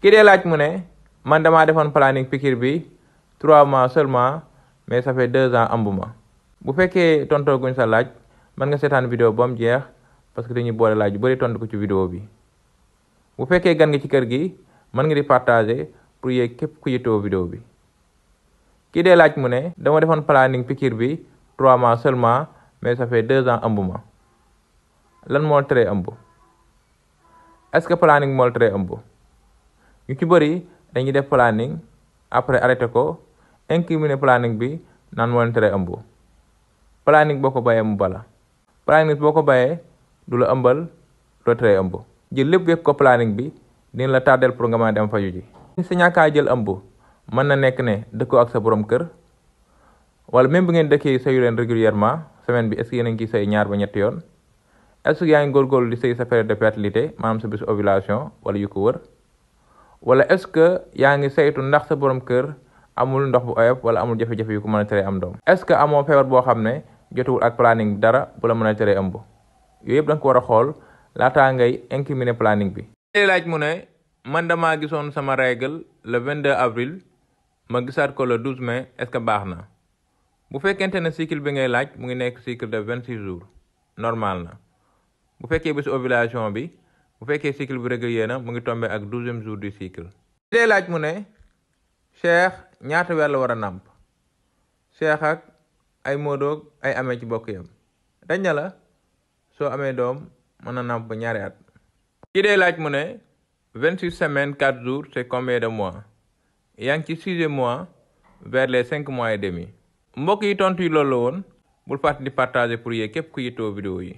ki dee laaj mu ne man damaa defoon planning piqûre bi 3 mois seulement mais ça fait 2 ans ëmbuma. bu fekkee tontoo guñ sa laaj mën nga seetaan vidéo ba mu jeex parce que dañuy boole laaj yu bari tontu ko ci vidéo bi. bu fekkee gan nga ci kër gi mën nga di partager pour yéeg képp ku yittewoo vidéo bi. ki dee laaj mu ne dama defoon planning piqûre bi 3 mois seulement mais ça fait 2 ans ëmbuma. lan moo tere ëmb? est-ce que planning moo tere ëmb? ñu ci bëri dañuy def planning après arrêté ko incriminer planning bi naan moo leen tere ëmb. planning boo ko bayee mu bala. planning boo ko bayee du la ëmbal doo tere ëmb. jël lépp wekk ko planning bi dina la tardel pour nga mën a dem faju ji. sa ñàkkaa jël ëmb mën na nekk ne dëkkoo ak sa borom kër wala même bu ngeen dëkkee sëyu leen régulièrement semaine bi est-ce que yéen a ngi ciy sëy 2 ba 3 yoon. est-ce que yaa ngi góorgóorlu di sëy sa période de fertilité maanaam sa bisu ovulation wala yu ko wër. wala est-ce que yaa ngi saytu ndax sa borom kër amul ndox bu oyof wala amul jafe-jafe yu ko mën a tere am doom. est-ce que amoo feebar boo xam ne jotuwul ak planning dara bu la mën a tere ëmb. yooyu yëpp da nga ko war a xool laataa ngay incriminer planning bi. léegi laaj mu ne man damaa gisoon sama règle le 22 avril ma gisaat ko le 12 mai est-ce que baax na. bu fekkente ne cycle bi ngay laaj mu ngi nekk cycle de 26 jours normal na. bu fekkee bésu ovulation bi bu fekkee cycle bi régulier na mu ngi tombé ak 12e jour du cycle. dee laaj mu ne Cheikh ñaata weer la war a nàmp. Cheikh ak ay moodoog ay amee ci bokk yam dañ na la soo amee doom mën na nàmp ba 2 at. ki dee laaj mu ne 26 semaines 4 jours c'est combien de mois. yaa ngi ci 6e mois vers les 5 mois et demi. mbokk yi tontu yi loolu la woon bul fàtte di partager pour yee képp ku yittoo vidéo yi.